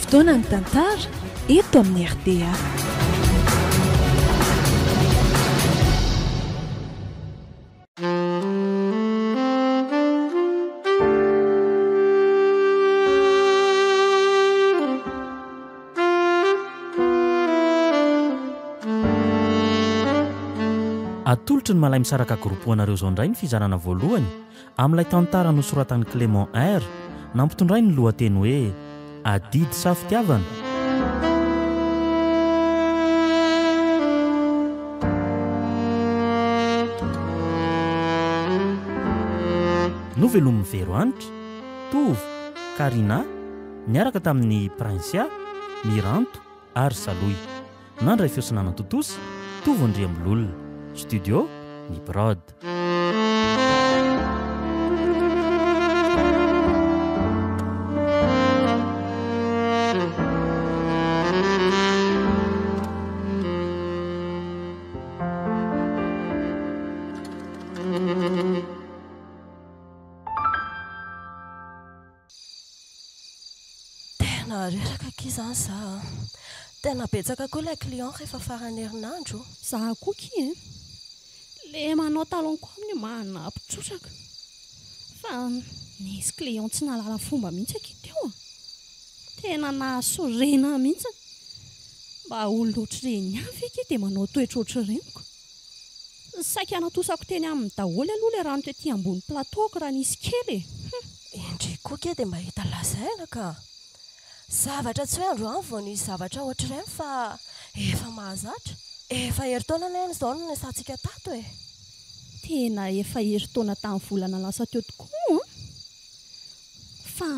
Fotoana ny tantara eto amin'ny rta. Atolotry ny Malay Misaraka Group ho anareo izao indray ny fizarana voalohany amin'ilay tantara nosoratan'i Clément R, nampitondrainy ny lohateny hoe Adidy sa fitiavana? Novelomin'i Vero Hanitra, Tovo, Karina, niaraka tamin'i Princia, Miranto ary Salohy. Nandray feo sy nanatontosa, Tovo Andriambololona. Studio, Ny Prod. Tena reraka akia zany za a! Tena betsaka koa ilay client rehefa faran'ny herinandro. Za koa akia e! Le manao talon koa amin'io manampy trotraka. Fa nisy client tsy nahalala fomba mihitsy akia teo a! Tena nahasorena ahy mihitsy. Mba olona ohatr'ireny ihany ve akia dia manao toetra ohatr'ireny ko? Saika natosako teny aminy daholo aloha ilay rano tety ambony plateau-ko raha nisy kely e! Hum! Endrey koa kay dia mahita lazaina ka! Zavatra tsy hoe androany vao nisy zavatra ohatr'ireny fa efa mahazatra. Efa herintaona anie izao no niasantsika tato e! Tena efa herintaona tamin'ny volana lasa teo tokoa an! Fa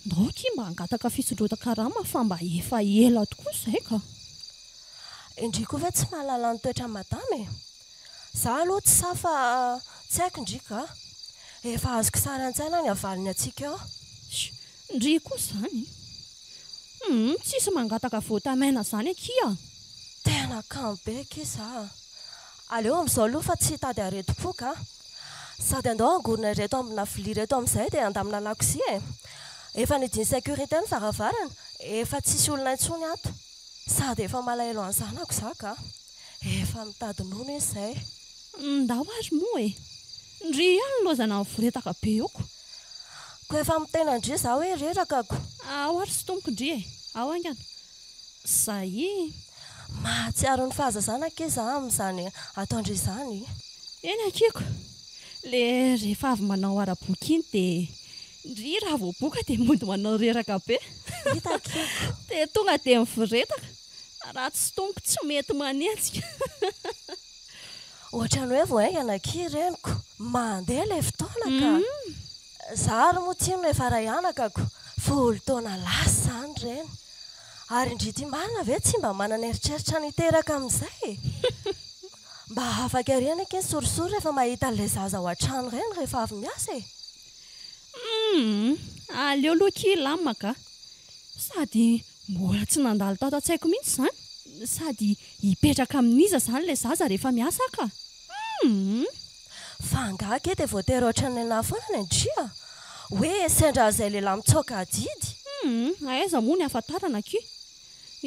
ndao akia mba hangataka fisondrotan-karama fa mba efa ela tokoa izay ka! Ndry koa ve tsy mahalala ny toetran'i madama e? Za aloha tsy sahy fa tsy haiko ndry ka! Efa azoko sary an-tsaina ny havaliny antsika eo. Sh! Ndry koa izany! Humm tsisy mangataka voatamaina izany akia a! Tena kamo be akia za a! Aleo amin'izao aloha fa tsy hitady aretim-po ka! Sady andao hangorona ireto ambina vilia ireto amin'izay dia handamina lakozia e! Efa nidin'ny sécurité ny varavarana, efa tsisy olona intsony ato. Sady efa malahelo an'ny zanako za ka! Efa mitady nono izy zay. Ndao ary moa e! Ndry ihany lozana mivoretaka be eo ko! Ko efa miteny an-dry za hoe reraka ko! Ao ary sintomiko ndry e! Ao haingana! Zay! Mahatsiaro ny fahazazana akia za amin'izany ataon-dry izany. Eny akia ko! Le rehefa avy manao ara-boky iny dia Ndry raha vao boka dia mody manao reraka be. Hita akia ko. Dia tonga dia mivoretaka. Raha tsy tomiko tsy mety manenjika. Ohatran'ny hoe vao haingana akia reniko. Mandeha ilay fotoana ka. Za ary moa tsinona efa ray anaka ko. 10 taona lasa izany ireny. Ary ndry ity marina ve tsy mba manana eritreritra ny hiteraka amin'izay e? Mba afaka ery anie akia ny sorisory rehefa mahita an'ilay zaza ao an-trano ireny rehefa avy miasa e. Humm! Aleo aloha akia hilamina ka! Sady mbola tsy nandalo tato an-tsaiko mihitsy izany! Sady hipetraka amin'iza izany ilay zaza rehefa miasa aho ka! Humm! Fa angaha akia dia voatery ohatran'ny anah foana ny an-dry a! Hoe sendra an'izay lehilahy mitsoaka adidy! Humm! Aiza moa ny hafantarana akia?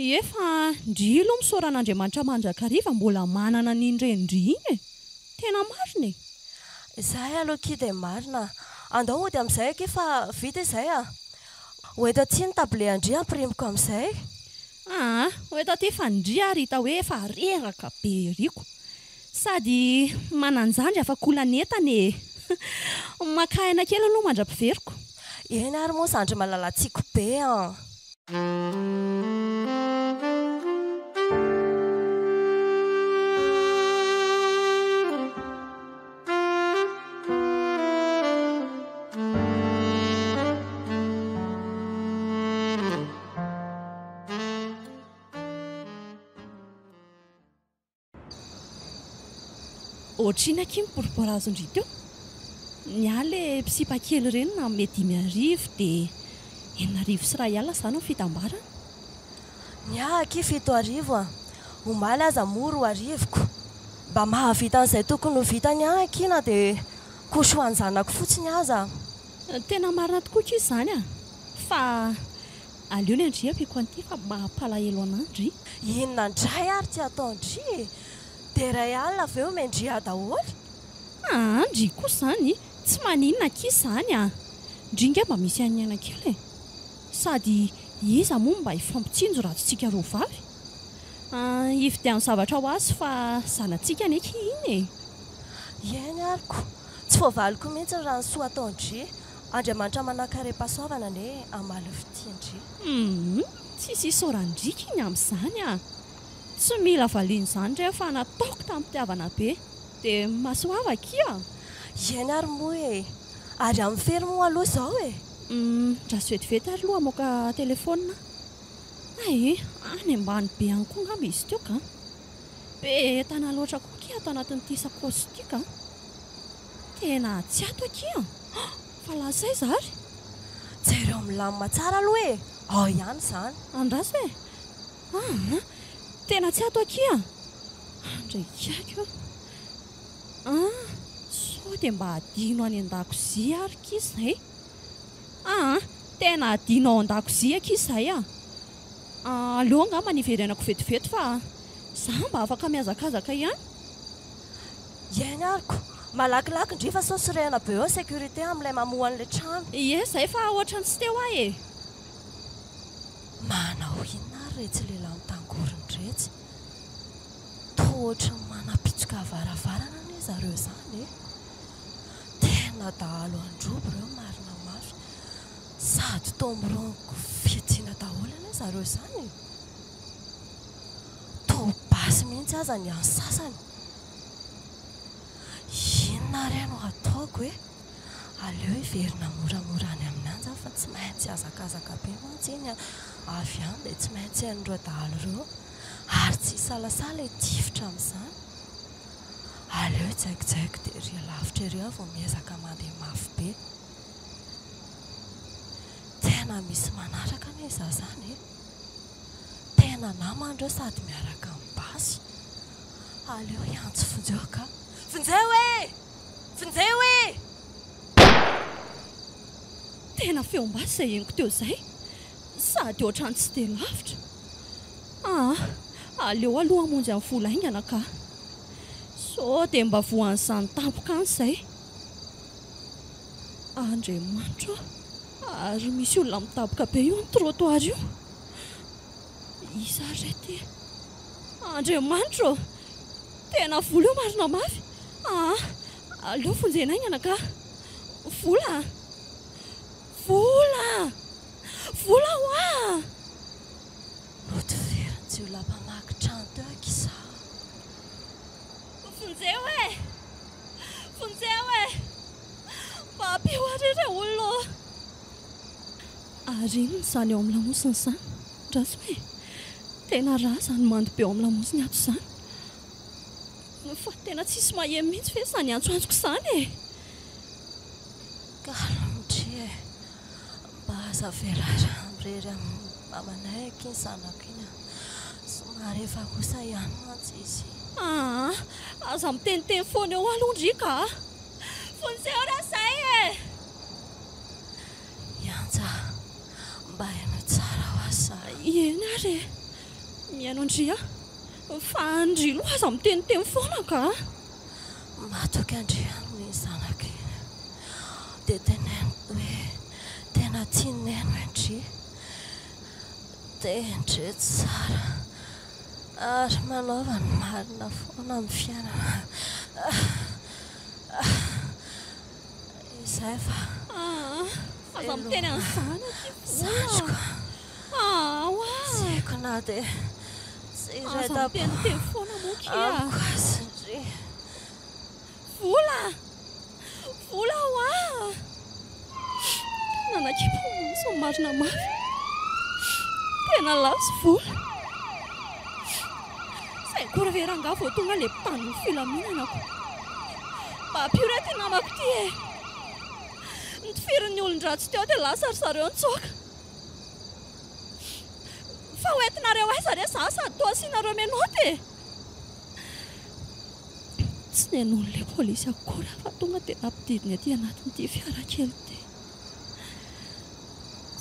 Ie fa ndry aloha misaora an'Andriamanitra mandrakariva mbola manana an'iny renin-dry iny e! Tena marina e! Izay aloha akia dia marina a! Andao hody amin'izay akia fa vita izay a! Ho eto aty ny table an-dry ampirimiko amin'izay. Aa, ho eto aty fa ndry ary hita hoe efa reraka be ery ko! Sady manan-jandry afak'olan'entana e! Maka aina kely aloha mandra-piveriko. Eny ary moa zandry malala-tsiako be an! Ohatr'inona akia ny pourboire azon-dry teo? Ny ahy le mpisipa kely ireny nanome 5000 dia 6100 izany no fitambarany. Ny ahy akia 7000 a! Omaly aza moa 2000 ko! Mba mahavita an'izay tokony ho vitany ihany akia na dia couche ho an-janako fotsiny aza. Tena marina tokoa akia izany a! Fa. Aleo ny an-dry ampiako an'ity fa mampalahelo anah ndry. Inona indray ary ty ataon-dry e? Dia 1000 ve omen-dry ahy daholo? Aa ndry koa izany tsy maninona akia izany a! Ndry nge mba misy ainiaina kely e! Sady iza moa no mba hifampitsinjo raha tsy tsika roa vavy? Hividiano zavatra ho azy fa zanatsika anie akia iny e! Eny ary ko! Tsy voavaliko mihitsy raha ny soa ataon-dry. Andriamanitra manankarem-pahasoavana anie hamaly ny fitian-dry. Humm! Tsisy isaoran-dry akia ny amin'izany a! Tsy mila valiana izany re fa nataoko tamim-pitiavana be. Dia mahasoava akia! Eny ary moa e! Ary amin'ny firy moa aloha izao e? Humm, ndraso vetivety ary aloha hamoaka telefaonina aho. Hay, any ambany be any koa angamba izy teo ka! Be entana loatra koa akia ato anatin'ity sakaosy ity ka! Tena tsy ato akia! Fa lasa aiza ary? Jereo milamina tsara aloha e! Ao ihany izany. Andraso e! Aa! Tena tsy ato akia! Andraikako io! Aa! Sao dia mba adino any an-dakozia ary akia izay? Aa! Tena adino ao an-dakozia akia izay a! Aleo angamba ny hiverenako vetivety fa za mba afaka mihazakazaka ihany. Eny ary ko! Malakilaky ndry fa sao sorehana be eo sécurité amin'ilay mamoha an'ilay trano. Ie zay fa ohatran'ny tsy teo aho e! Manao inona ary retsy lehilahy mitangorona iretsy? Toa ohatran'ny manapitsoka varavarana anie zareo izany e! Tena dahalo androbo ireo marina mafy. Sady toa mirongo fiadiana daholo anie zareo izany e! Toa basy mihitsy aza ny an'ny sasany. Inona re no hataoko e? Aleo hiverina moramora any amin'ny anja fa tsy maintsy hihazakazaka be mantsy iny avy any dia tsy maintsy hain'ireo dahalo ireo ary tsy hisalasala hitifitra amin'izany. Aleo hijaikojaiko dia ery lavitra ery aho vao miezaka mandeha mafy be. Tena misy manaraka anie izaho izany e! Tena namana ireo sady miaraka amin'ny basy. Aleo hiantso vonjeo ka. Vonjeo e! Vonjeo e! Tena feom-basy izay henoko teo izay, sady ohatran'ny tsy dia lavitra. Aa, aleo aloha hamonjy an'i Vola haingana ka. Sao dia mba voan'izany tampoka any izay. Andriamanitro a! Ary misy olona midaboka be io amin'ny trottoir io. Iza ary re ity? Andriamanitro ô! Tena vola io marina mafy! Aa! Aleo vonjena haingana ka! Vola a! Vola a! Vola hoa! Notifiriny jiolahy mpamaky trano teo aky izaho. Vonjeo e! Vonjeo e! Mba ampio ahy re rey olona ô! Ary inona izany eo amin'ny lamosiny izany? Andraso e! Tena rà izany mando be ao amin'ny lamosiny ato izany. Fa tena tsisy maheno mihitsy ve izany antsoantsoko izany e? Calme dry e! Mba aza avela irery amin'ny mamanay akia ny zanako iny a! Somary efa osa ihany mantsy izy. Aa! Aza miteniteny foana eo aloha ndry ka! Vonjeo raha izay e! Miantsa, mba henoy tsara hoa za. Eny ary e! Mihaino an-dry aho. Fa ndry aloha aza miteniteny foana ka! Matoky an-dry amin'ny zanako iny. Dia teneno hoe tena tian'i Neny hoe ndry. Dia ndry tsara. Ary manaova ny marina foana amin'ny fiainana. Izay fa. Aa, aza miteny an'izany akia vola. Zandriko. Aa, hoa. Tsy haiko na dia tsy iray Aza tampo miteniteny foana moa kia. amiko aza ndry. Vola! Vola hoa! Nanakipy ny maso marina mafy. Tena lafo vola. Izay akory ve rangahy vao tonga ilay mpitandro ny filaminana ko. Mba ampio re ity namako ity e! Notifirin'ny olon-dratsy teo dia lasa ry zareo nitsoaka. Fa ho entinareo aiza re za sady toa asianareo menottes e! Tsy nenoin'ilay polisy akory aho fa tonga dia nampidiriny aty anatin'ity fiara kely ity.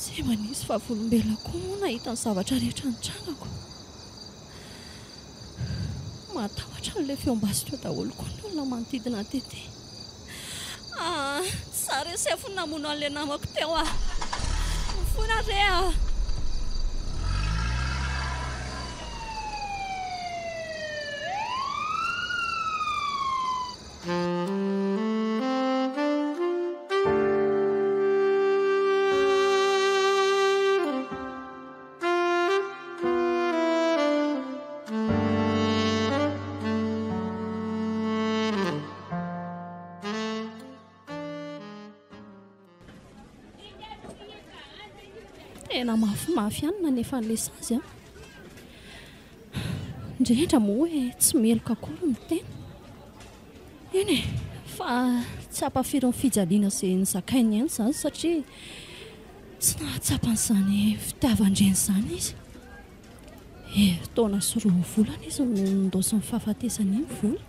Tsy mba nisy vavolombelona koa moa nahita ny zavatra rehetra nitrangako. Matahotra an'ilay feom-basy teo daholo koa ny olona manodidina tety. Ah, tsy za re sefo no namono an'ilay namako teo ah. Mifona re ah. Tena mafimafy ihany nanefa an'ilay sazy an. Indrindra moa hoe tsy meloka akory ny tena. Eny e, fa tsy hampafiry ny fijaliana izay nozakainy ihany izany satria tsy nahatsapa an'izany fitiavan-dreny izany izy. Herintaona sy roa volana izy no nindaosin'ny fahafatesana iny vola.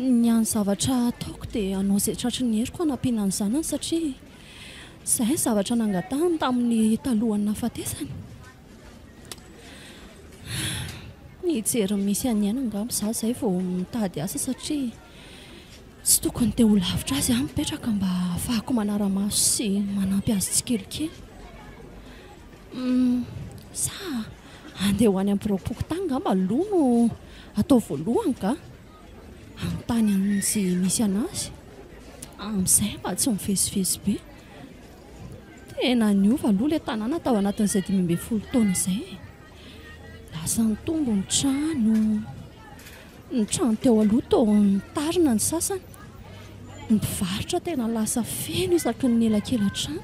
Ny hany zavatra ataoko dia hanao izay tratry ny heriko hanampiana ny zanany satria izay ny zavatra nangatahany tamin'ny talohan'ny nahafatesany. Mijery ny misy an'i Aina angamba izaho izay vao mitady asa satria tsy tokony dia ho lavitra azy aho mipetraka mba hahafahako manara-maso sy manampy azy tsikelikely. Sa handeha ho any amin'ny biraom-pokontany angamba aloha no atao voalohany ka? Hanontany an'izay misy an'azy. Amin'izay mba tsy mivezivezy be. Tena niova aloha ilay tanàna tao anatin'izay 15 taona izay e. Lasa nitombo ny trano, ny trano teo aloha toa nitarina ny sasany, ny mpivarotra tena lasa feno isaky ny elakela-trano.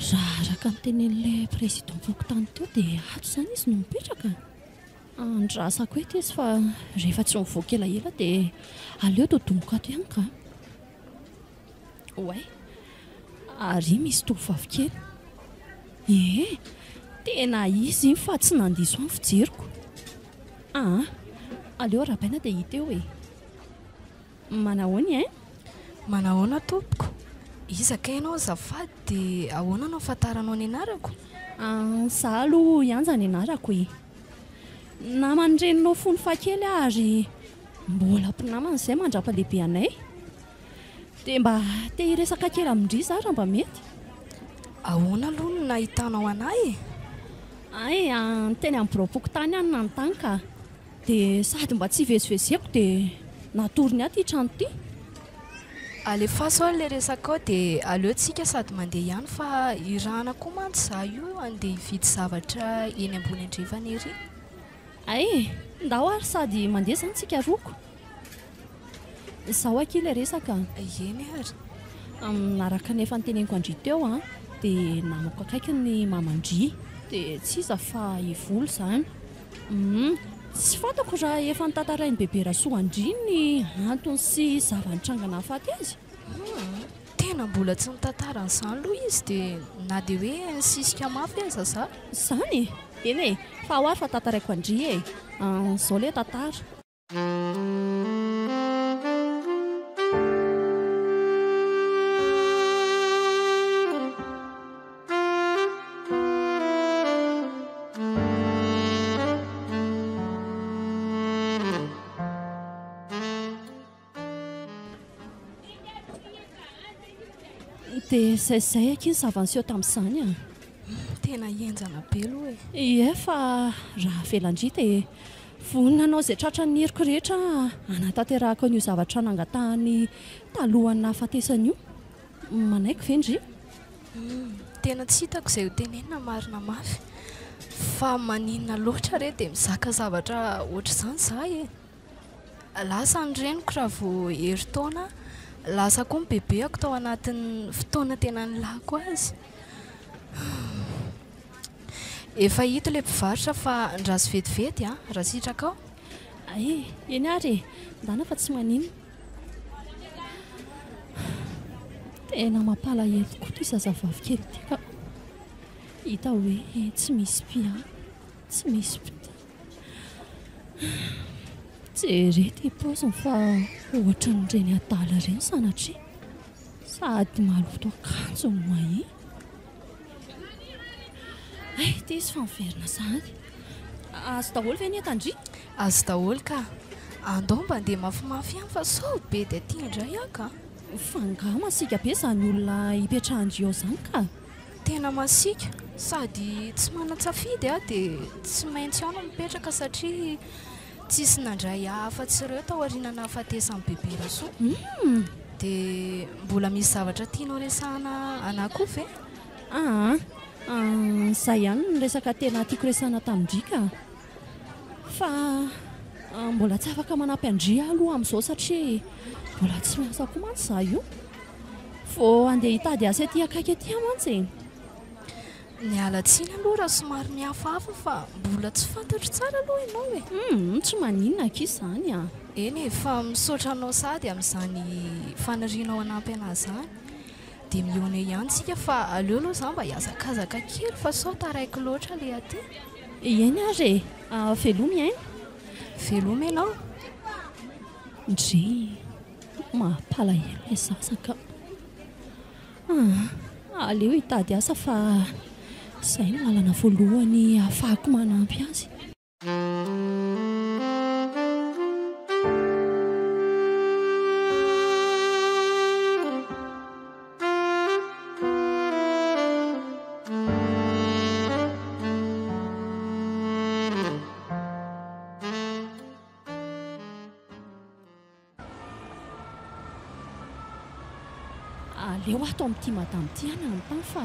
Raha araka ny tenenin'ilay président fokontany teo dia ato izany izy no mipetraka. Andrasako eto izy fa rehefa tsy mivoaka elaela dia aleo dodoniko ato ihany ka. Oay! Ary misy tovovavy kely. Ee, tena izy iny fa tsy nandiso ahy ny fijeriko. Aa, aleo arahabaina dia hita eo e. Manahoana e? Manahoana tompoko? Iza kay ianao azafady dia ahoana no ahafantaranao ny anarako? Za aloha i Anja ny anarako e. Naman'ny reninao fony fahakely aho ary mbola mpinamana izay mandrapa-lehibe anay. Dia mba te hiresaka kely amin-dry za raha mba mety. Ahoana aloha no nahitanao anah e? Hay, teny amin'ny biraom-pokontany aho no nanontany ka. Dia sady mba tsy hivezivezeko dia natorony ahy ity trano ity. Alefaso ary ilay resakao dia aleo tsika sady mandeha ihany fa irahana koa mantsy za io handeha hividy zavatra eny ambony andrefana ery. Hay, ndao ary sady mandeha izany tsika roako. Izao akia ilay resaka an. Eny ary. Araka ny efa noteneniko an-dry teo an, dia namako akaiky ny maman-dry. Dia tsy iza fa i Vola izany. Humm. Tsy fantako raha efa notantarain'i Bebe Rasoa an-dry ny antony sy zava-nitranga nahafaty azy. Humm. Tena mbola tsy nitantara an'izany aloha izy dia na dia hoe nisisika mafy aza za. Izany e? Eny e, fa ao ary fa tantaraiko an-dry e. Izao ilay tantara. Dia izay izay akia ny zava-niseho tamin'izany an! Tena henjana be aloha e! Ie, fa raha avelan-dry dia vonona hanao izay tratran'ny heriko rehetra aho hanatanterahako an'io zavatra nangatahany talohan'ny nahafatesany io. Manaiky ve ndry? Tena tsy hitako izay ho tenenina marina mafy. Fa maninona loatra re dia mizaka zavatra ohatr'izany za e! Lasa ny reniko raha vao herintaona, lasa koa ny bebeako tao anatin'ny fotoana tena nilako azy. Efa hita ilay mpivarotra fa andraso vetivety an, raha sitrakao. Ay, eny ary e, ndana fa tsy maninona. Tena mampalahelo tokoa ity zazavavy kely ity ka. Hita hoe tsy misy mpiahy, tsy misy mpitia. Jereo ity paoziny fa ohatran'ireny adala ireny sanatria. Sady maloto akanjo no mahia. Hay, ity izy fa miverina sahady. Azo daholo ve ny entan-dry? Azo daholo ka. Andao mba handeha mafimafy ihany fa sao bedy aty indray aho ka. Fa angaha masiaka be izany olona ipetrahan-dry ao izany ka? Tena masiaka, sady tsy manan-tsafidy aho dia tsy maintsy ao no mipetraka satria tsisy nandray ahy afa-tsy ireo taoriana nahafatesan'i Bebe Rasoa. Dia mbola misy zavatra tianao resahana anà koa ve? Aa, izay ihany ny resaka tena tiako resahana tamin-dry ka. Fa mbola tsy afaka manampy an-dry aho aloha amin'izao satria mbola tsy miasa koa mantsy izaho io. Vao handeha hitady asa ety akaiky ety aho mantsy e. Miala tsiny aloha raha somary mihafahafa fa mbola tsy fantatro tsara aloha ianao e. Humm, tsy maninona akia izany a. Eny e, fa misaotra anao sahady amin'izany fanirianao hanampy anah izany. Dia mihaona eo ihany tsika fa aleo aloha za mba hihazakazaka kely fa sao taraiky loatra le aty. Eny ary e, veloma i Aina. Veloma ianao. Ndrii, mampalahelo ilay zaza ka. Aa, aleo hitady asa fa izay no lalana voalohany ahafahako manampy azy. Aleo ato amin'ity madame ity aho nanontany fa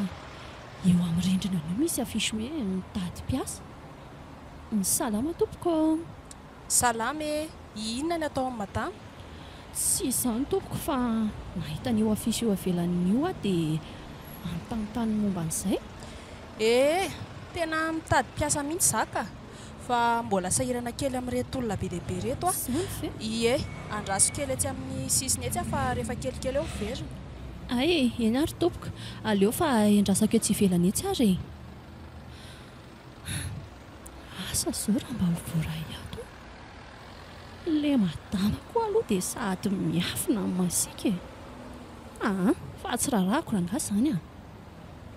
eo amin'ny rindrina anio misy affiche hoe mitady mpiasa. Salama tompoko ô! Salama e! Inona ny atao amin'i madama? Tsy izany tompoko fa nahita an'io affiche eo ivelany io aho dia hanontanontany momba an'izay. Ee, tena mitady mpiasa mihitsy za ka! Fa mbola sahirana kely amin'ireto olona be dia be ireto aho. Izany ve? Ie, andraso kely etsy amin'ny sisiny etsy aho fa rehefa kelikely eo miverina. Hay e, eny ary tompoko, aleo fa endrasako etsy ivelany etsy ary e. Asa izao raha mba ho voaray ato aho. Ilay madama koa aloha dia sady miafina no masiaka e. Aa, fa tsy raharahako rangahy izany an.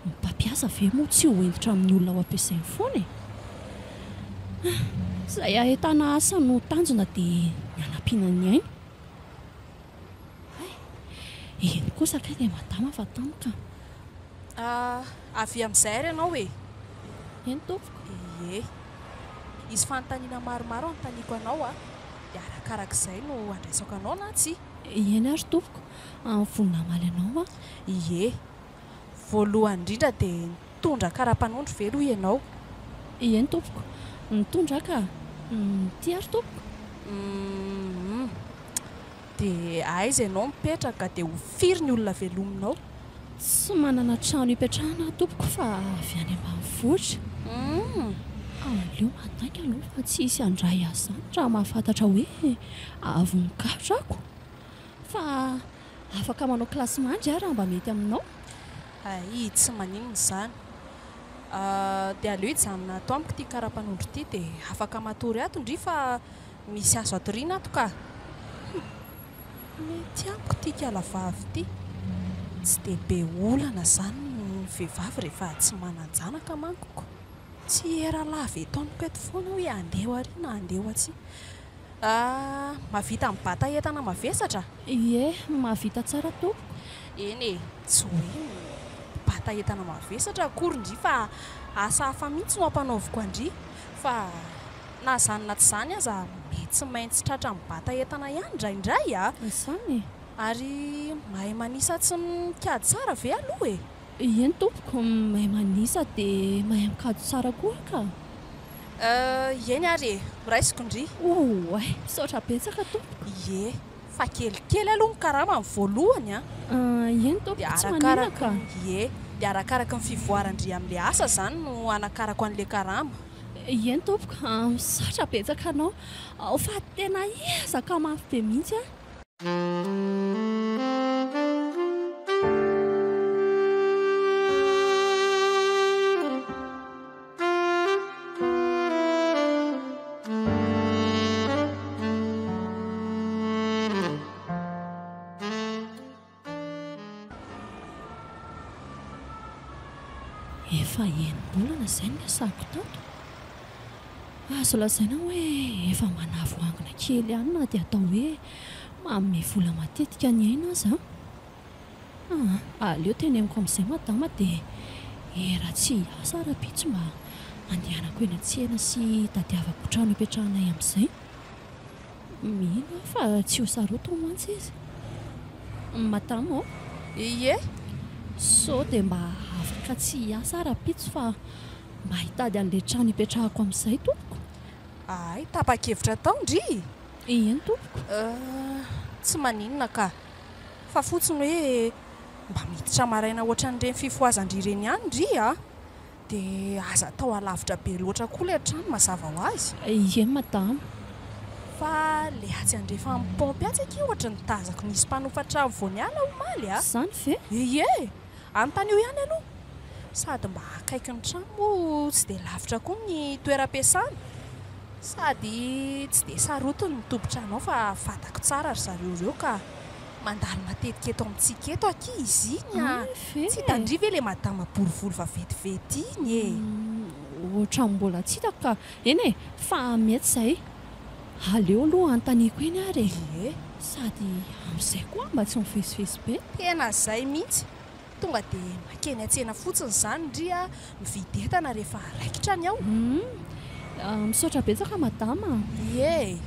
Ny mpampiasa ve moa tsy ho hentitra amin'ny olona ho ampiasainy foana e? Izay ahitana asa no tanjona dia ny hanampiana ny aina. Hay, eny kosa kay ilay madama fa tampoka. Ah, avia amin'izay ary ianao e! Eny tompoko. Ie. Hisy fanontaniana maromaro hanontaniako anao a, dia arakarak'izay no handraisako anao na tsia. Eny ary tompoko, vonona hamaly anao aho. Ie. Voalohany indrindra dia nitondra kara-panondro ve aloha ianao? Eny tompoko, nitondra aho ka. Ity ary tompoko. Humm. Dia aiza ianao mipetraka dia ho firy ny olona velominao? Tsy manana trano hipetrahana aho tompoko fa avy any ambanivohitra. Humm. Aleo madainga aloha fa tsy hisy handray ahy izany raha mahafantatra hoe avy nikarotra ako. Fa Afaka manao kilasimandry aho raha mba mety aminao. Hay, tsy maninona izany. Dia aleo hijanona ato amiko ity kara-panondro ity dia afaka matory ato ndry fa misy azo atoriana ato ka. Hum, mety amiko ity kala vavy ity. Tsy dia be olana izany ny vehivavy rehefa tsy manan-janaka manko ko. Tsy hiera lava eto amiko eto foana hoe andeha ho ary na andeha ho atsy. Ah, mahavita mibata entana mavesatra? Ie, mahavita tsara tompoko. Eny e, tsy hoe mibata entana mavesatra akory ndry fa asa hafa mihitsy no ampanaoviko an-dry. Fa na izany na tsy izany aza mety tsy maintsy tratra mibata entana ihany indraindray a! Izany e! Ary mahay manisa tsy mikajy tsara ve aloha e? Eny tompoko, mahay manisa dia mahay mikajy tsara koa aho ka. Euh, eny ary e, raisiko ndry. Oay, misaotra betsaka tompoko. Ie, fa kelikely aloha ny karamany voalohany an. Eny tompoko, tsy maninona ka. Ie, dia arakaraky ny fivoaran-dry amin'ilay asa izany no anakarako an'ilay karama. Eny tompoko, misaotra betsaka anao fa tena hiezaka mafy be mihitsy aho. Efa enim-bolana izay no niasako tato. Azo lazaina hoe efa mba nahavoangina kely ihany na dia atao hoe manome vola matetika ny aina aza. Aa, aleo teneniko amin'izay madama dia era tsy hiasa rahampitso mba handehanako eny an-tsena sy hitadiavako trano hipetrahanay amin'izay. Mino aho fa tsy ho sarotiny mantsy izy. Madama ô! Ie! Sao dia mba afaka tsy hiasa aho rahampitso fa mba hitady an'ilay trano hipetrahako amin'izay tompoko? Hay, tapa-kevitra tao ndry! Eny tompoko. Euh, tsy maninona ka. Fa fotsiny hoe mba miditra maraina ohatran'ireny fifohazan-dry ireny ihany ndry a! Dia aza atao alavitra be loatra koa ilay trano mazava ho azy. Ie madama. Fa le atsy andrefan'ny paompy atsy akia ohatry ny tazako nisy mpanofa trano vao niala omaly a! Izany ve? Ie! Anontanio ihany aloha. Sady mba akaiky ny trano moa tsy dia lavitra koa ny toeram-piasana. Sady tsy dia sarotiny ny tompon-trano ao fa fantako tsara ry zareo ireo ka. Mandalo matetika eto amintsika eto akia izy iny a! Tsy hitan-dry ve ilay madama bory volo vaventiventy iny e? Ohatran'ny mbola tsy hitako ka. Eny e, fa mety izay. Aleo aloha anontaniako eny ary e. Ie. Sady amin'izay koa aho mba tsy mivezivezy be. Tena izay mihitsy. Tonga dia mankeny an-tsena fotsiny izany ndry a, mividy entana rehefa raikitra ny ao. Humm, misaotra betsaka madama a. Ie e.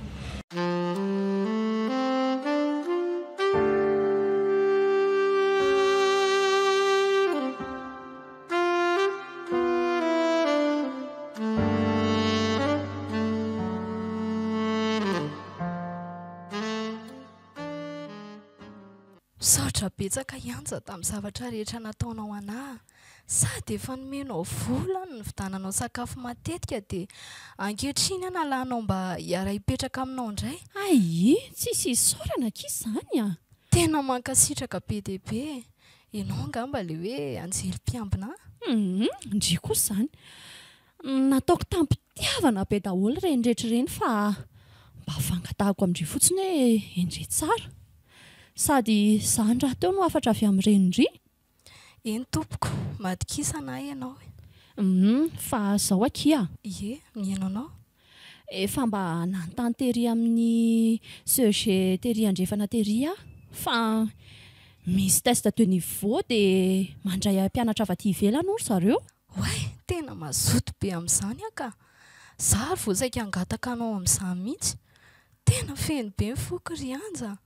Misaotra betsaka i Anja tamin'ny zavatra rehetra nataonao anah. Sady efa nomenao vola aho nividananao sakafo matetika dia ankehitriny aho nalanao mba hiara-hipetraka aminao indray. Ayy, tsisy isaorana akia izany a! Tena mankasitraka be dia be e! Ianao angamba ilay hoe anjely mpiambina ahy? Humm, ndry kosa izany. Nataoko tamim-pitiavana be daholo ireny rehetra ireny fa mba fangatahako amin-dry fotsiny hoe endrey tsara. Sady izany rahateo no hafatra avy amin'ny renin-dry. Eny tompoko, matokisana ahy ianao e. Humm, fa zao akia. Ie, mihaino anao. Efa mba nanontany tery amin'ny CEG tery andrefana tery aho fa misy test de niveau dia mandray mpianatra avy aty ivelany hono ry zareo. Oay, tena mazoto be amin'izany aho ka! Za ary vao saika hangataka anao amin'izany mihitsy. Tena feno be ny foko ry Anja a!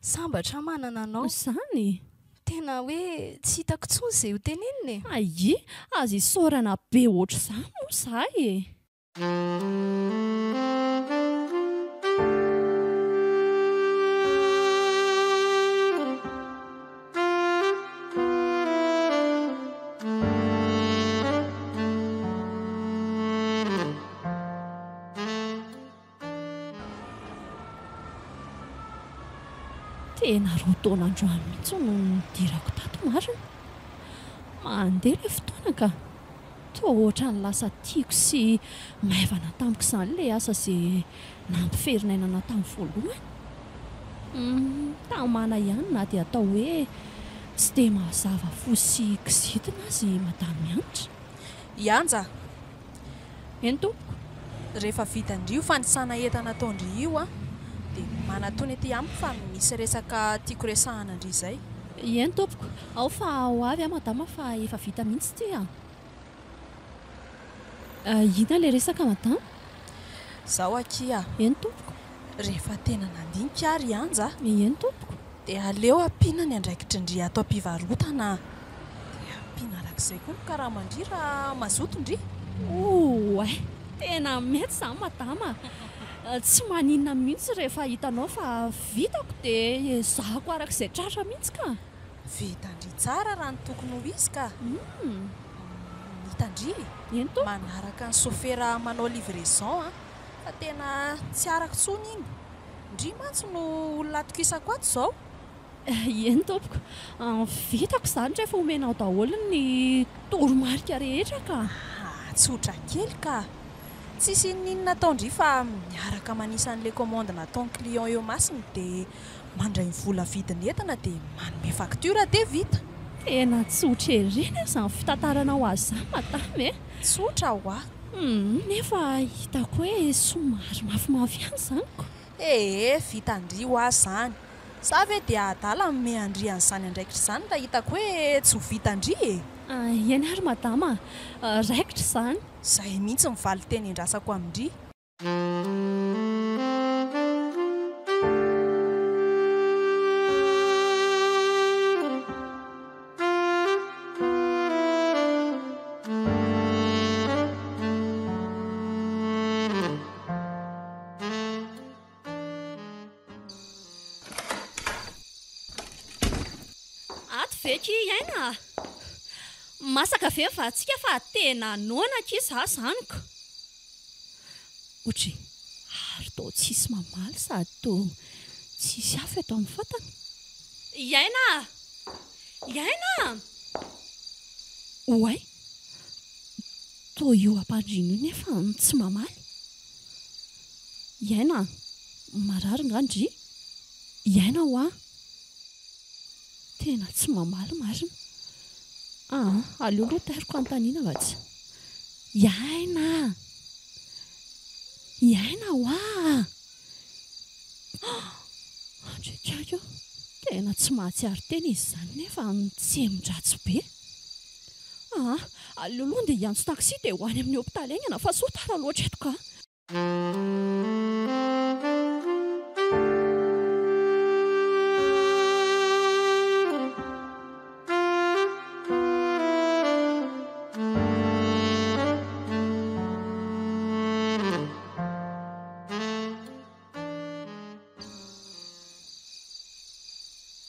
Sambatra aho manana anao. Izany? Tena hoe tsy hitako intsony izay ho tenenina e! Aia! Aza isaorana be ohatr'izany moa izahay e! Tena roa taona androany mihitsy no nidirako tato marina. Mandeha ilay fotoana ka. Toa ohatran'ny lasa tiako sy maivana tamiko izany ilay asa izay nampiferin'aina tamin'ny voalohany. Tamana ihany na dia atao hoe tsy dia mazava fo sy kizitina aza i Madame Hanitra. I Anja! Eny tompoko. Rehefa vitan-dry io fanisana entana ataon-dry io an, dia manatona ety amiko fa misy resaka tiako resahana an-dry izay. Eny tompoko. Ao fa ho avy aho madama fa efa vita mihitsy ity an. Inona ilay resaka madama? Zao akia. Eny tompoko. Rehefa tena nandinika aho ry Anja a. Eny tompoko. Dia aleo ampiana ny andraikitrin-dry ato am-pivarotana a. Dia ampiana arak'izay koa ny karaman-dry raha mazoto ndry. Oay! Tena mety izany madama a! Tsy maninona mihitsy rehefa hitanao fa vitako dia ezahako arak'izay tratra mihitsy ka! Vitan-dry tsara raha ny tokony ho izy ka! Hitan-dry e! Eny tompoko. Manaraka ny sofera manao livraison an! Fa tena tsy arako intsony iny. Ndry mantsy no olona atokisako ato izao. Eny tompoko. Vitako izany rehefa omenao daholo ny toromarika rehetra ka. Ah, tsotra kely ka! Tsisy inoninona ataon-dry fa miaraka manisa an'ilay commande nataon'ny client eo masony dia mandray ny vola vidin'entana dia manome facture dia vita. Tena tsotra ery anie izany fitantaranao azy izany madama e! Tsotra hoa! Humm, nefa hitako hoe somary mafimafy ihany izany ko! Ee, vitan-dry hoa izany! Za ve dia adala hanome an-dry an'izany andraikitra izany raha hitako hoe tsy ho vitan-dry e! Eny ary madama a! Raikitra izany! Izay mihitsy ny valin-teny endrasako amin-dry. Ato ve ki Aina a? Masaka ve ny vatsika fa tena noana akia za zany ko! Ohatry ary toa tsisy mamaly sady toa tsisy afo eto amin'ny fatana. I Aina a! I Aina a! Oay! Toa io ampandriana io nefa tsy mamaly. I Aina a! Marary nga ndry? I Aina hoa! Tena tsy mamaly marina. Aa, aleo aloha tairiko hanontaniana fa tsy. I Aina a! I Aina hoa a! Andriakaiky ô! Tena tsy mahatsiaro tena izy izany nefa mitsemon-dratsy be. Aa, aleo aloha ndeha hiantso taxi dia ho any amin'ny hopitaly haingana fa sao tara loatra eto ka.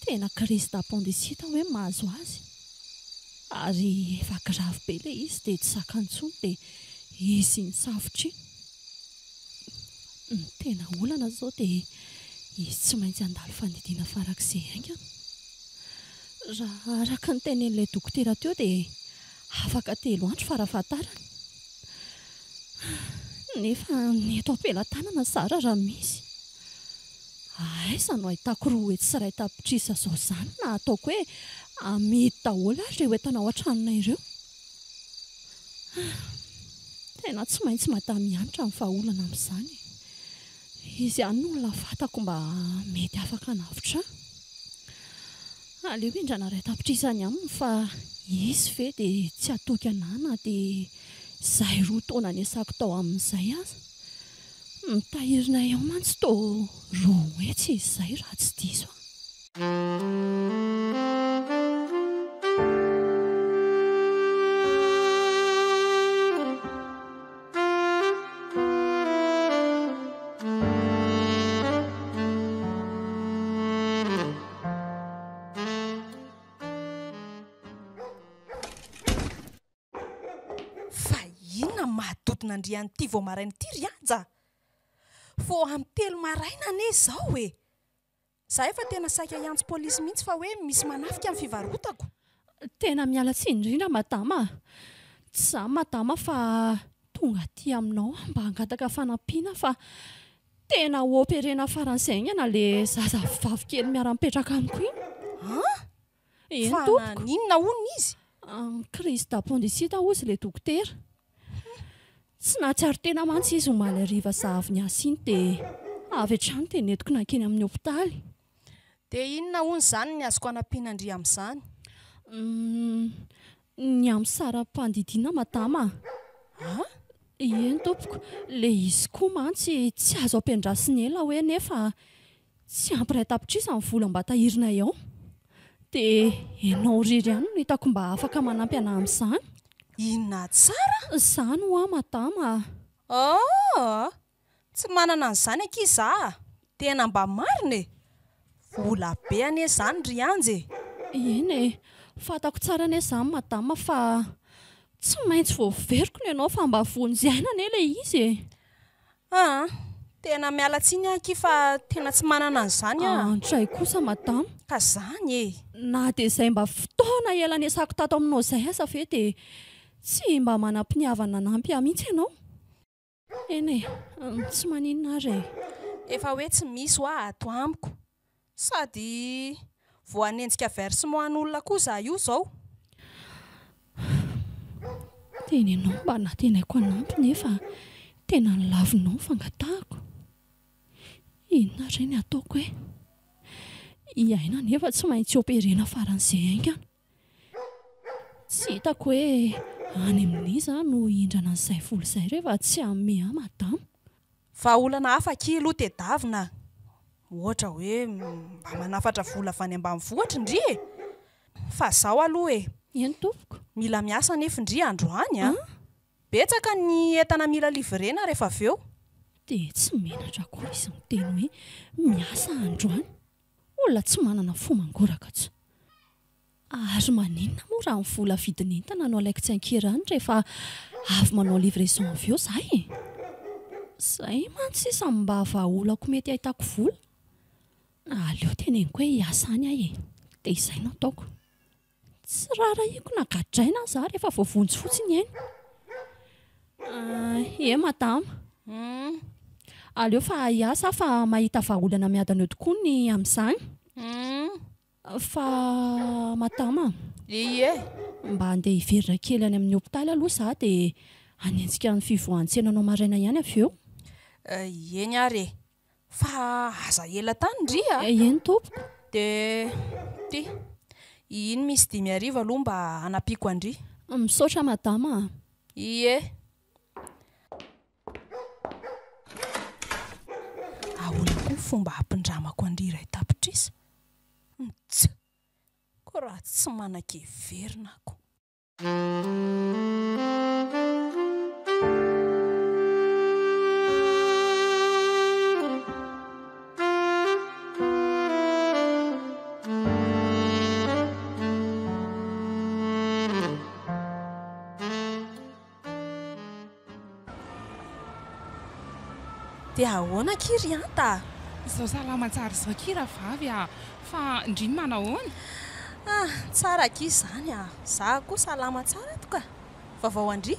Tena crise d'appendicite hoe mahazo azy. Ary efa grave be ilay izy dia tsy zakany intsony dia izy iny safotra iny. Ny tena olana izao dia izy tsy maintsy handalo fandidiana farak'izay haingana. Raha araka ny tenenin'ilay dokotera teo dia afaka telo andro farafahatarany. Nefa ny eto am-pelatanana zara raha misy. Aiza no ahitako 201 tapitrisa izao izany na ataoko hoe amidy daholo ary ireo entana ao an-tranonay ireo? Tena tsy maintsy Madame Hanitra ny vahaolana amin'izany e. Izy ihany no olona fantako mba mety afaka hanavotra ahy. Aleo hindrana 1 tapitrisa any aminy fa izy ve dia tsy hatoky anà na dia izay roa taona niasako tao aminy izay aza. Ny tahirinay ao mantsy toa 200 izy izay raha tsy diso aho. Fa inona no mahadodona an-dry an'ity vao maraina ity ry Anja a? Vao amin'ny telo maraina anie izao e! Za efa tena saika hiantso polisy mihitsy fa hoe misy manafika ny fivarotako. Tena miala tsiny indrindra madama a! Tsy izany madama fa tonga aty aminao aho mba hangataka fanampiana fa tena ho operena faran'izay haingana ilay zaza vavy kely miara-mipetraka amiko iny. An? Eny Fa tompoko. naninona hono izy? Crise d'appendicite hozy ilay dokotera. Tsy nahatsiaro tena mantsy izy omaly hariva za avy niasa iny dia avy hatrany dia nentiko nankeny amin'ny hopitaly. Dia inona hono izany ny azoko hanampiana an-dry amin'izany? Ny amin'ny saram-pandidiana madama a! An? Eny tompoko, ilay izy koa mantsy tsy azo ampiandrasina ela hoe nefa Tsy ampy 1 tapitrisa ny vola mba tahirinay ao. Dia ianao irery ihany no hitako mba afaka manampy anà amin'izany. Inona tsara? Izany hoa madama a! Oh! Tsy manana an'izany akia za a! Tena mba marina e! Vola be anie izany ry Anja e! Eny e! Fantako tsara anie izany madama fa. Tsy maintsy voaveriko ny anao fa mba vonjy aina anie ilay izy e! Aa! Tena miala tsiny aho akia fa tena tsy manana an'izany aho. Andray kosa madama. Ka zany e! Na dia izay mba fotoana ela niasako tato aminao izay aza ve dia tsy mba manam-piniavana hanampy ahy mihitsy ianao? Eny e, tsy maninona ary e. Efa hoe tsy misy hoa ato amiko. Sady vao hanenjika versement an'olona koa za io zao. Tena ianao mba nantenaiko hanampy nefa tena nolavinao ny fangatahako. Inona re ny hataoko e? I Aina anefa tsy maintsy operena faran'izay haingana. Tsy hitako hoe any amin'iza aho no hindrana an'izay vola izay rehefa tsy hanome ahy madama. Vahaolana hafa akia aloha tedavina a! Ohatra hoe mba manafatra vola avy any ambanivohitra ndry e! Fa zao aloha e! Eny tompoko. Mila miasa anefa ndry androany a! Betsaka ny entana mila livrena rehefa avy eo. Dia tsy menatra akory izy miteny hoe miasa androany. Olona tsy manana fo mangoraka tsy. Ary maninona moa raha ny vola vidin'entana no alaiko tsy an-kirany rehefa avy manao livraison avy eo za e? Zay mantsy sisa no mba vahaolako mety ahitako vola. Aleo teneniko hoe hiasa any aho e, dia izay no ataoko. Tsy raharahiako na gadraina aza aho rehefa voavonjy fotsiny aina. Ie madama. Aleo fa hiasa aho fa mahita vahaolana miadana eo tokoa ny amin'izany. Fa madama a! Ie. Mba handeha hiverina kely any amin'ny hopitaly aloha izaho dia hanenjika ny fivoahan-tsenanao maraina ihany avy eo. Eny ary e! Fa aza ela tany ndry a! Eny tompoko. Dia ity, iny misy 5000 aloha mba hanampiako an-dry. Misaotra madama a! Ie. Ahoana koa ny fomba hampindramako an-dry 1 tapitrisa? Mts! Koa raha tsy manan-keverina ako. Dia ahoana akia ry Anta a? Izao salama tsara izao akia rahavavy a! Fa ndry ny manahoana? Ah, tsara akia izany a! Za koa salama tsara ato ka! Vaovao an-dry?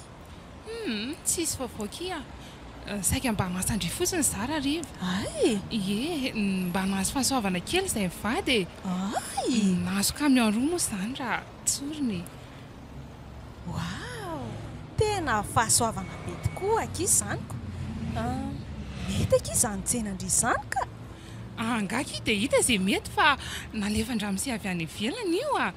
Hum, tsisy vaovao akia a! Saika mba hanasa an-dry fotsiny za rahariva. Hay! Ie, mba nahazo fahasoavana kely izay mivady e! Hay! Nahazo camion roa moa izany raha tsorina e! Waouh! Tena fahasoavana be tokoa akia izany ko! Mety akia izany tsenan-dry izany ka! Angaha akia dia hita izay mety fa nalefan-dramose avy any ivelany io a!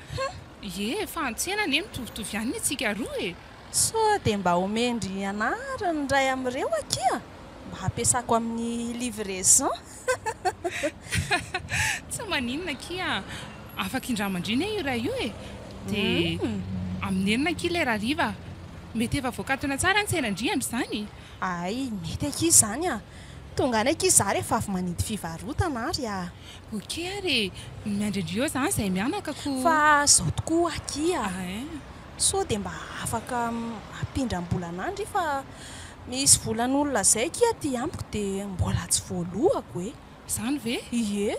Ie, fa ny tsena anie mitovitovy ihany ny antsika roa e! Sao dia mba omen-dry anah ny iray amin'ireo akia mba hampiasako amin'ny livraison? Tsy maninona akia, afaka indramandry anie io iray io e! Dia amin'ny enina akia ilay hariva, mety efa voakatona tsara ny tsenan-dry amin'izany? Hay, mety akia izany a! Tonga any akia izaho rehefa avy manidy fivarotana ary a! Ok ary e! Miandry an-dry eo izany izahay mianaka ko! Fa izao tokoa akia a! Sao dia mba afaka mampindram-bola anah ndry fa misy volan'olona zay akia aty amiko dia mbola tsy voalohako e! Zany ve? Ie,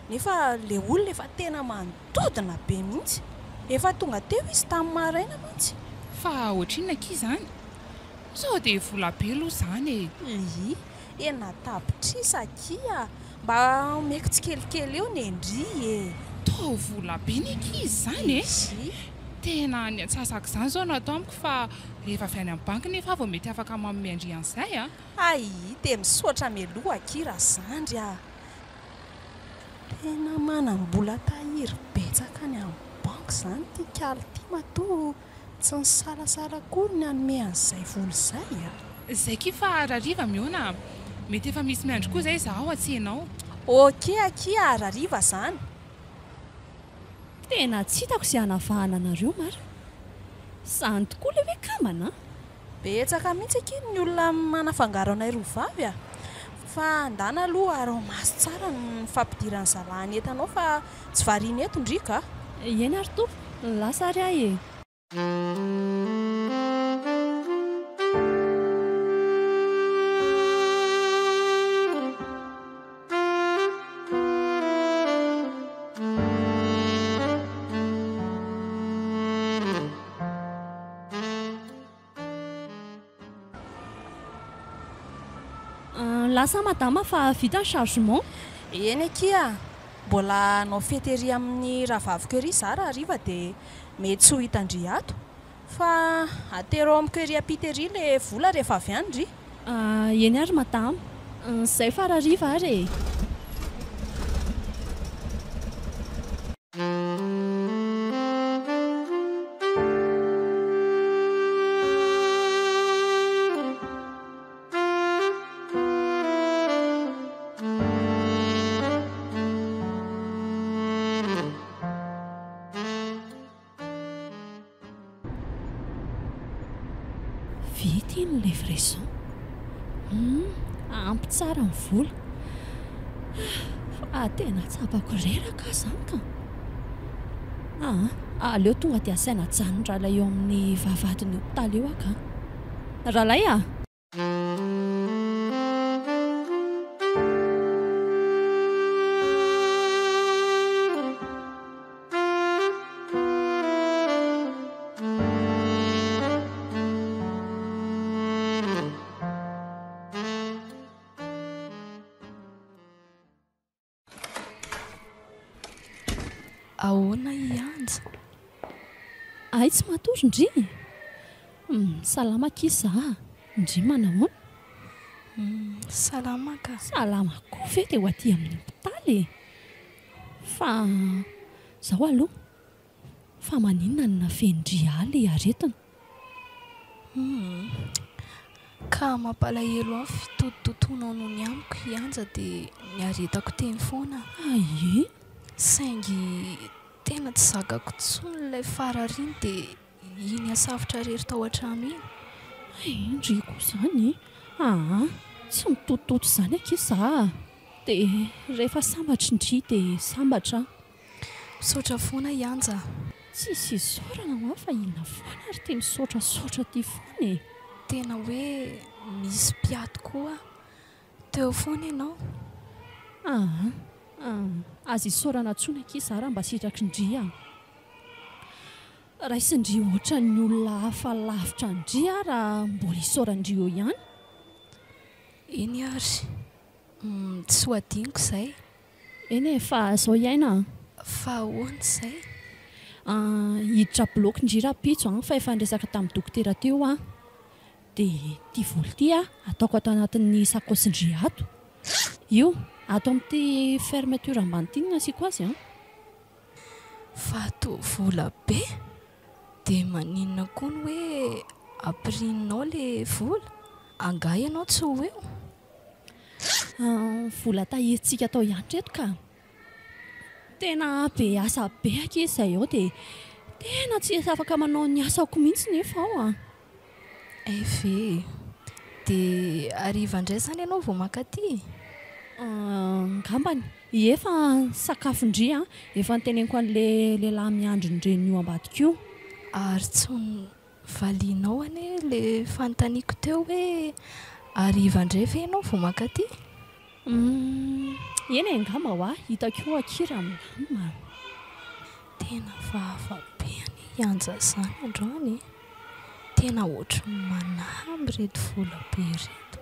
nefa le olona efa tena manodidina be mihitsy, efa tonga teo izy tamin'ny maraina mantsy. Fa ohatrinona akia izany? Sao dia vola be aloha izany e! Ii, 6 tapitrisa akia, mba omeko tsikelikely eo nendry e! Toa vola be ny ankizy izany e! Ii. Tena ny antsasako izany izao no ato amiko fa rehefa avy any amin'ny banky nefa aho vao mety afaka manome an-dry an'izay a! Hay, dia misaotra mialoha akia razandry a! Tena manam-bola tahiry betsaka any amin'ny banky izany ity kaly ity matoa tsy nisalasala akory ny hanome an'izay vola izay a! Izay akia fa rahariva mihaona a! Mety efa misy miandry koa izay izaho atsy enao. Ok akia rahariva izany! Tena tsy hitako izay hanavahana anareo marina. Izany tokoa ilay hoe kambana an! Betsaka mihitsy akia ny olona manafangaro anay roa vavy a! Fa andana aloha araho maso tsara ny fampidiran'ny zalahy ny entanao fa tsy variana eto ndry ka! Eny ary tompoko, lasa ary aho e! Lasa madama fa vita ny chargement. Eny akia a! Mbola hanao fety ery amin'ny rahavaviko ery za rahariva dia mety tsy ho hitan-dry ato. Fa atero ao amiko ery ampita ery le vola rehefa avy any ry. Eny ary madama. Zay fa rahariva ary e! Vita iny livraison. Hum, ampy tsara ny vola. Fa tena tsapako reraka aho izany ka. Aa, aleo tonga dia asaina ajanony rahalahy eo amin'ny vavahadin'ny hopitaly eo aho ka. Rahalahy a! Ahoana i Anja? Hay tsy matory ndry? Salama akia za a! Ndry manahoana? Salama ka! Salama koa ve dia ho aty amin'ny hopitaly e? Fa izao aloha, fa maninona no nafenin-dry ahy ilay aretina? Humm. Ka mampalahelo ahy fitotototoanao noho ny amiko i Anja dia niaretako teny foana. Aie! Saingy tena tsy zakako intsony ilay farariny dia iny asafotra irery tao an-trano iny. Hay ndry koa izany e! Aa! Tsy mitotototo izany akia za a! Dia rehefa sambatra ndry dia sambatra aho. Misaotra foana i Anja a! Tsisy isaorana hoa fa inona foana ary ity misaotrasaotra ity foana e! Tena hoe misy mpiato koa teo foana ianao. Aa! Aza isaorana intsony akia za raha mba sitraky ndry a! Raisin-dry ohatran'ny olona hafa lavitra an-dry aho raha mbola isaoran-dry eo ihany. Eny ary. Tsy ho adinoko izay. Eny e, fa zao hiaina an. Fa ahoana izay? Hiditra bloc ndry rahampitso an, fa efa niresaka tamin'ny dokotera teo aho. Dia ity vola ity an, ataoko ato anatin'ny sakaosin-dry ato. Io, ato amin'ity fermeture ambany ity no nasiako azy an. Fa toa vola be? Dia maninona koa ny hoe ampirinao ilay vola? Angaha ianao tsy ho eo? Vola tahirintsika tao ihany ireto ka. Tena be asa be akia izay ao dia tena tsy afaka manao ny asako mihitsy nefa aho an. Hay ve e! Dia hariva indray izany ianao vao mankaty? Angambany. Ie fa ny sakafon-dry an, efa noteneniko an'ilay lehilahy miandry ny reniny io ambadika io. Ary tsy Valianao anie le fanontaniako teo hoe hariva indray ve ianao vao mankaty? Humm, eny e, angamba hoa hitako eo akia raha milamina. Tena hafahafa be anie i Anja izany androany e! Tena ohatry ny manahy amin'ireto vola be ireto.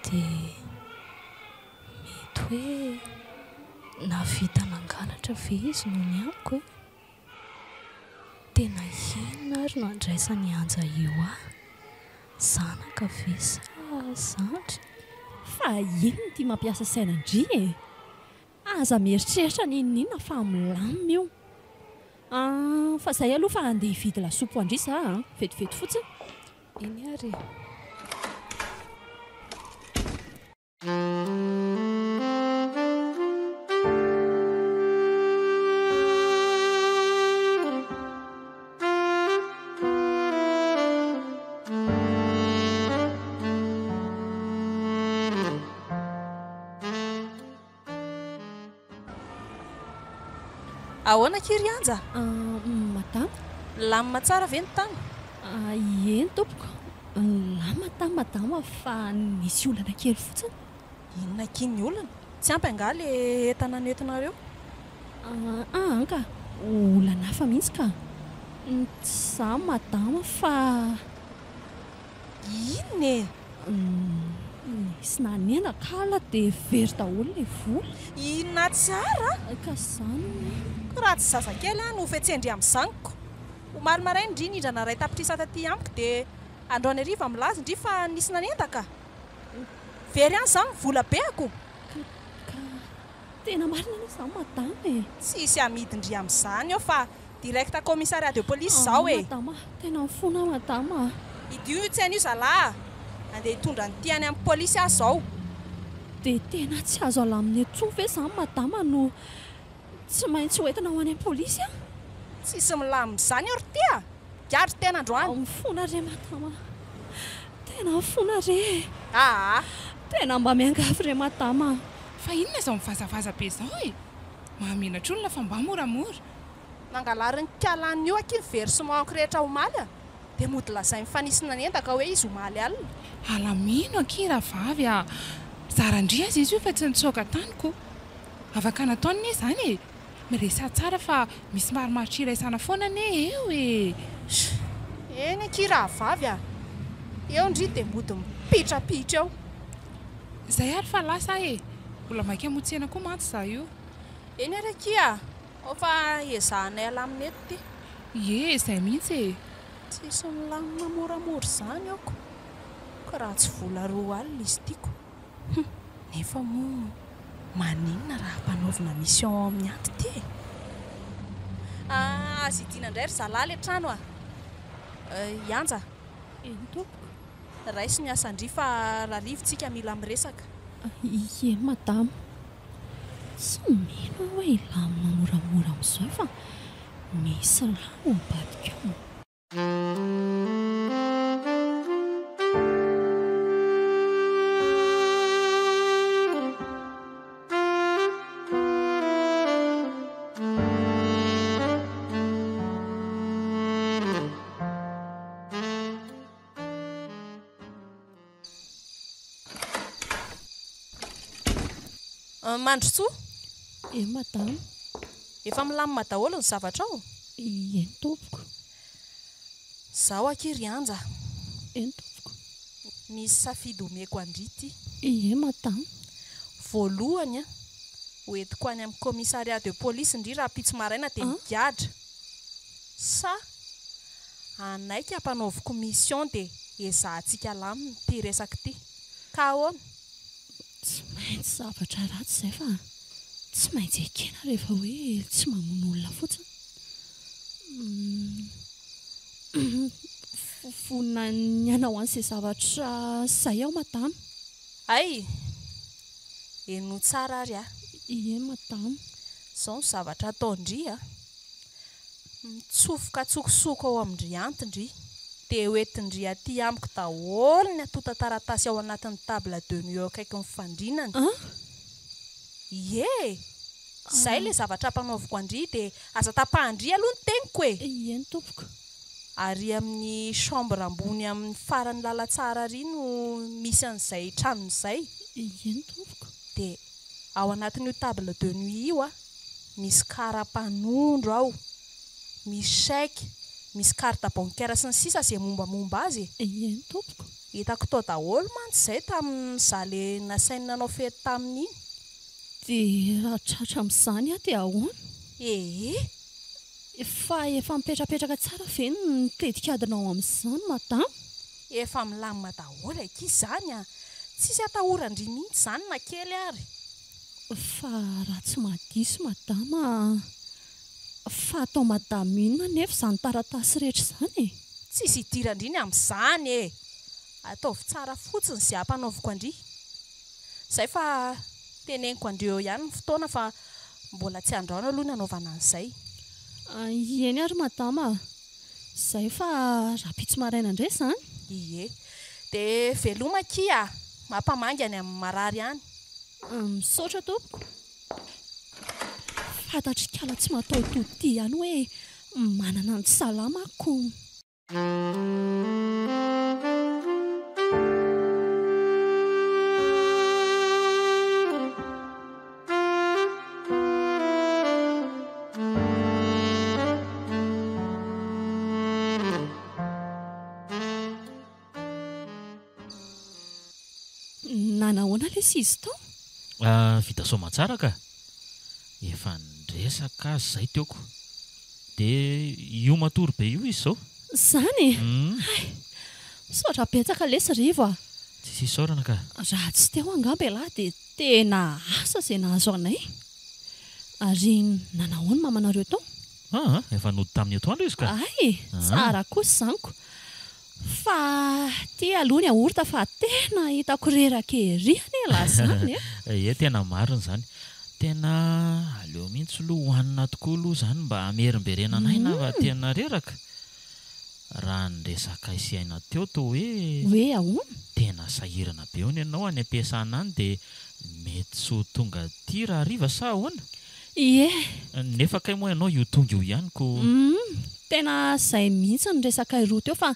Dia mety hoe nahavita nangalatra ve izy noho ny amiko e? Tena inona ary no andraisan'i Anja io ahy? Zanaka ve sa zandry? Fa inona ity mampiasa saina an-dry e? Aza mieritreritra n'inon'inona fa milamina io. Ah, fa zay aloha fa andeha hividy lasopy ho an-dry za a, vetivety fotsiny. Eny ary e. Ahoana akia ry Anja? Madama. Milamina tsara ve ny tany? Eny tompoko. Milamina tany madama fa nisy olana kely fotsiny. Inona akia ny olana? Tsy ampy angaha le entana nentinareo? Aa ka, olana hafa mihitsy ka. Tsy izaho madama fa. Inona e? Nisy nanendaka alina dia very daholo ilay vola. Inona tsara? Ka izany hono e. Ko raha tsy zazakely aho no hofetsen-dry amin'izany ko. Omaly maraina ndry nindrana iray tapitrisa taty amiko dia androany hariva milaza ndry fa nisy nanendaka. Very any izany ny vola beako. Ka, ka tena marina anie izany madama e. Tsisy amidy-ndry amin'izany eo fa direct commissariat de police izao e. Madama, tena mifona aho madama a. Idio io tsena io zalahy a. Andeha hitondra an'ity any amin'ny polisy aho izao. Dia tena tsy azo alamina intsony ve izany madama no tsy maintsy ho entina ho any amin'ny polisy a? Tsisy milamina izany eo ry ty a! Gadra tena androany. Mifona re madama a! Tena mifona re e! Aa! Tena mba miangavy re madama a! Fa inona izao mivazavaza be izao e? Mahamenatra olona fa mba moramora. Nangalarin'ny kalan'ny io akia ny versement-ko rehetra omaly a! Dia mody lazainy fa nisy nanendaka hoe izy omaly alina. Alamino akia rahavavy a! Zara-ndry aza izy io fa tsy nitsoaka tany ko! Afaka nataony anie izany e! Miresaha tsara fa misy marimaritra iraisana foana anie eo e! Eny akia rahavavy a! Eo ndry dia mody mipitrapitra eo. Izay ary fa lasa aho e! Mbola maika hamonjy tsena koa mantsy izaho io. Eny ary akia a! Ao fa ezahanay alamina eto ity. Ie, izay mihitsy e! Tsisy milamina moramora izany aoko ka raha tsy vola 20 izy tiako. Hum! Nefa moa maninona raha ampanaovina mission ao amin'ny ato ity e? Ah, aza idiana indray ry zalahy ilay trano a! Ianja. Eny tompoko. Raiso ny asan-dry fa rarivo tsika mila miresaka. Ie madama. Tsy mino aho hoe hilamina moramora amin'izao fa misy raha ao ambadika ao. Mandrosoa. Eny madama. Efa milamina daholo ny zavatra ao? Eny tompoko. Zaho akia ry Anja. Eny tompoko. Misy safidy omeko an-dry ity. Ie madama. Voalohany an, ho entiko any amin'ny commissariat de police ndry rahampitso maraina dia migadra. Sa hanaiky hampanaoviko mission dia ezahantsika alamina ity resaka ity. Ka ahoana? Tsy maintsy zavatra ratsy izay fa tsy maintsy ekena rehefa hoe tsy mamono olona fotsiny. Vonona ny hanao an'izay zavatra izay aho madama. Hay! Henoy tsara ary aho. Ie madama. Izao no zavatra ataon-dry a! Mitsofoka an-tsokosoko ao amin-dry Anty ndry, dia hoentin-dry aty amiko daholo ny antontan-taratasy ao anatin'ny table de nuit eo akaikin'ny fandrinany. Ie e! Izay ilay zavatra ampanaoviko an-dry dia aza tapahan-dry aloha ny teniko e! Eny tompoko. Ary amin'ny chambre ambony amin'ny faran'ny lalantsara ary no misy an'izay tranony izay. Eny tompoko. Dia ao anatin'io table de nuit io a! Misy kara-panondro ao, misy chèque, misy carte bancaire sy ny sisa izay mombamomba azy e! Eny tompoko. Hitako tao daholo mantsy izay tamin'ny za le nasainy nanao fety tamin'iny. Dia raha tratra amin'izany aho dia ahoana? Ee. Fa efa mipetrapetraka tsara ve ny tetikadinao amin'izany madama? Efa milamina daholo akia izany a! Tsisy atahoran-dry mihitsy izany na kely ary. Fa raha tsy mahadiso madama a! Fa atao madame inona anefa izany taratasy rehetra izany e? Tsisy idiran-dry ny amin'izany e! Ataovy tsara fotsiny izay ampanaoviko an-dry. Izay fa teneniko an-dry eo ihany ny fotoana fa mbola tsy androany aloha ny hanaovana an'izay. Eny ary madama a! Izay fa rahampitso maraina indray izany? Ie. Dia veloma akia a! Mampamangy any amin'ny marary any. Misaotra tompoko. Fantatr'i kala tsy mataho-tody ity ihany hoe manana ny salama ko. Nanahoana lesy izy tao? Vita soamantsara ka! Efa niresaka aza izay teo ko! Dia io matory be io izy izao. Izany e! Hay! Misaotra betsaka lesy Rivo a! Tsisy isaorana ka! Raha tsy teo angamba ialahy dia tena asa izay nahazo anay. Ary nanahoana mamanareo tao? Aa! Efa nody tamin'ny atoandro izy ka! Hay! Tsara kosa izany ko! Fa ty aloha ny yaourt fa tena hitako reraka ery anie lah zany e! Ie tena marina izany. Tena aleo mihitsy aloha hohanina tokoa aloha izany mba hamerimberenana aina fa tena reraka. Raha ny resakay sy aina teo toa hoe. Hoe ahoana? Tena sahirana be hono ianao any am-piasana any dia mety tsy ho tonga aty rahariva sa ahoana? Ie. Nefa kay moa ianao io tonga io ihany ko. Humm, tena zay mihitsy ny resakay roa teo fa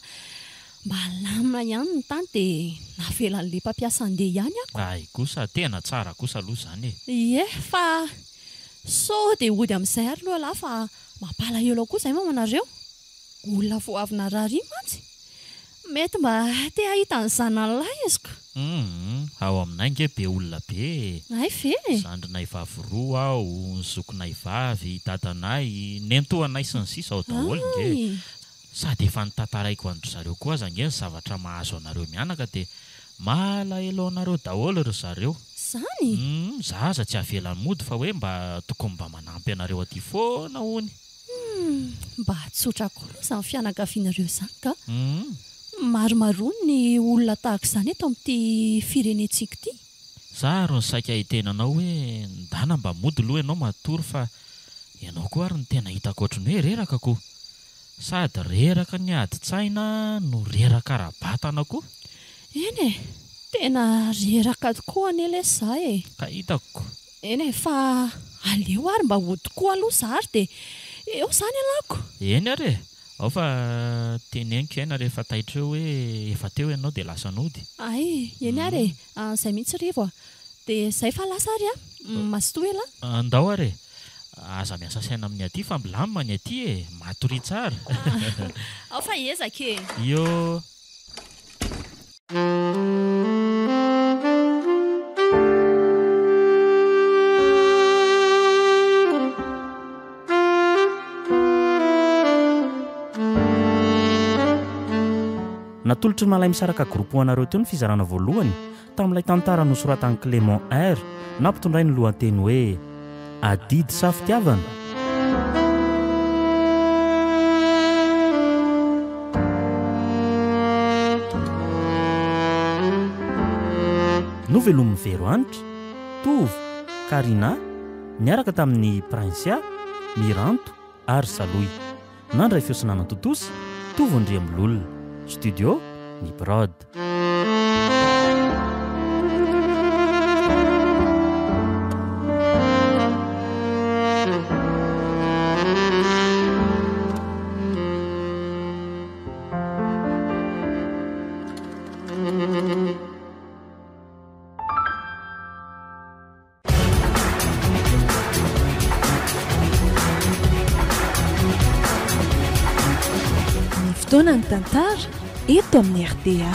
mba lamina ihany ny tany dia navelan'le mpampiasa handeha ihany ako. Hay kosa, tena tsara kosa aloha izany e. Ie, fa sao dia hody amin'izay ary aloha lahy fa mampalahelo aho koa izay mamanareo. Olona vao avy narary iny mantsy. Mety mba te hahita ny zanany lahy izy ko. Humm, ao aminay nge be olona be e. Hay ve e! Zandrinay vavy roa ao, ny zokinay vavy, dadanay, nenitoanay sy ny sisa ao daholo nge. Sady efa notantaraiko an-dry zareo koa aza nge ny zavatra mahazo anareo mianaka dia malahelo anareo daholo ry zareo. Zany? Humm, za aza tsy avelany mody fa hoe mba tokony mba manampy anareo aty foana hono. Humm, mba tsotra koa aloha izany fianakavianareo izany ka. Maromaroa ny olona tahaka izany eto amin'ity firenentsika ity. Za ary no saika hiteny anao hoe ndana mba mody loha ianao matory fa ianao koa ary no tena hitako ohatry ny hoe reraka ko. Sady reraka ny adin-tsaina no reraka ara-batana koa. Eny e, tena reraka tokoa anie lesy za e. Ka hitako. Eny e, fa aleo ary mba hody koa aloha za ary dia eo izany ialahy ko. Eny ary e, ao fa teneniko aina rehefa taitra eo hoe efa teo ianao dia lasa nody. Hay, eny ary e, izay mihitsy Rivo a. Dia izay fa lasa ary a, mazotoa ialahy. Andao ary e, aza miasa saina amin'ny aty fa milamina ny aty e, matoria tsara. Ao fa hiezaka e. Io. Natolotry ny Malaimisaraka Group ho anareo teo ny fizarana voalohany tamin'ilay tantara nosoratan'i Clément R. Nampitondray ny lohateny hoe Adidy sa fitiavana? Novelomin'i Vero Hanitra, Tovo, Karina, niaraka tamin'i Princia, Miranto ary Salohy. Nandray feo sy nanatontosa, Tovo Andriambololona. Studio, Ny Prod. Ny fotoana ny tantara eto amin'ny rta.